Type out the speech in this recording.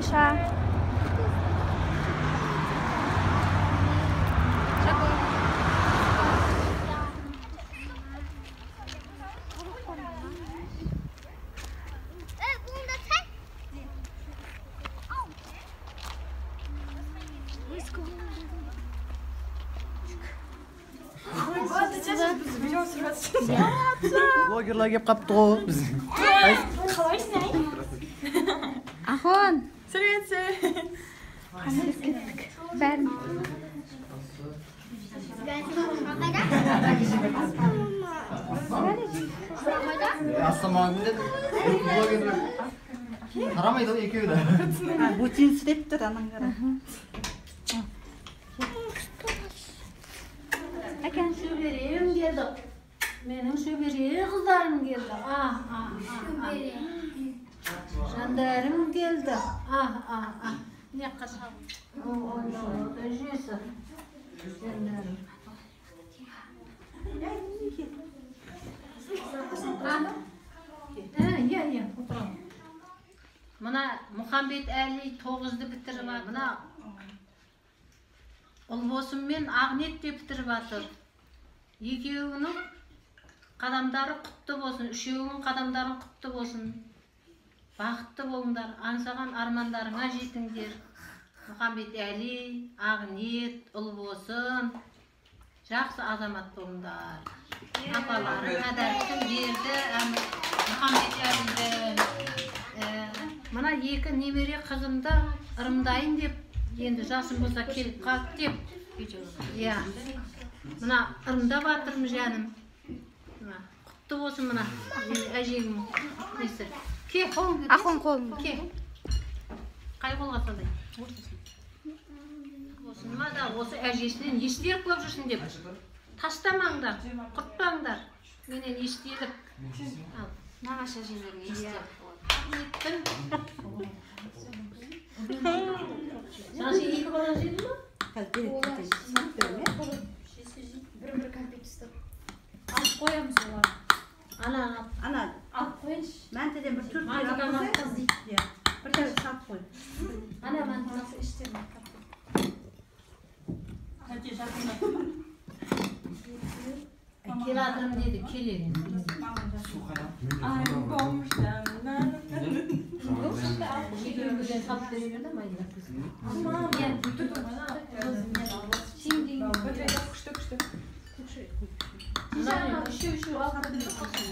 Айша. Блогерлар келіп қапты ғой біз. Қалайсың, ай? Ахон. Сәлеметсіз. Қандай кеттік. Бәрін. Ассалаумағалейкум деді. Блогерлар қарамайды ғой екеуі де. Бөтенсі деп тұр анаң қара. Әкем. Шөберем келді. Менің шөбере қыздарым келді. А, а, а. Жандарым келді. А, а, а. Не қашан? Әжесі. Жандарым. Иә, иә, отырамын. Мына Мұхамбет Әлі 9-ды бітіріп, мына Ұлбосын мен Ағнет те бітіріп жатыр. Екеуінің қадамдары құтты болсын, үшеуінің қадамдарың құтты болсын. Бақытты болыңдар, аңсаған армандарыңа жетіңдер. Мұхамбет Әлі, Ағнет, Ұлбосын, жақсы азамат болыңдар. Апаларың әдәрісін берді, Мұхамбет Әлиді. Мына екі немере қызымды ырымдайын деп, енді жасым болса келіп қалды деп. Иә. Мына ырымдап жатырмын жаным. Құтты болсын мына әжеңнің несі. Ке, қолыңды. Ахон қолын. Ке. Қай қолға салайын? Болсын ма да осы әжесінен естелік болып жүрсін деп. Тастамаңдар, құртпаңдар. Менен естелік. Ал, нағашы әжелеріңе естелік болады. Саған сен екі бала жедің ба? Бір-бір кәмпит ұстап. Алып қоямыз оларды. Ана, Ана, алып қояйыншы. Мәнтіден бір төрт Мантыға алып манты қойсай. іздейді. Иә, бір тәуір салып қой. Ана мантыны Іштерін. Келе жатырмын деді, келеді. Екеуіңізден салып бере берді майда. Иә. Сен деген. Үшеу-үшеу алып қойды.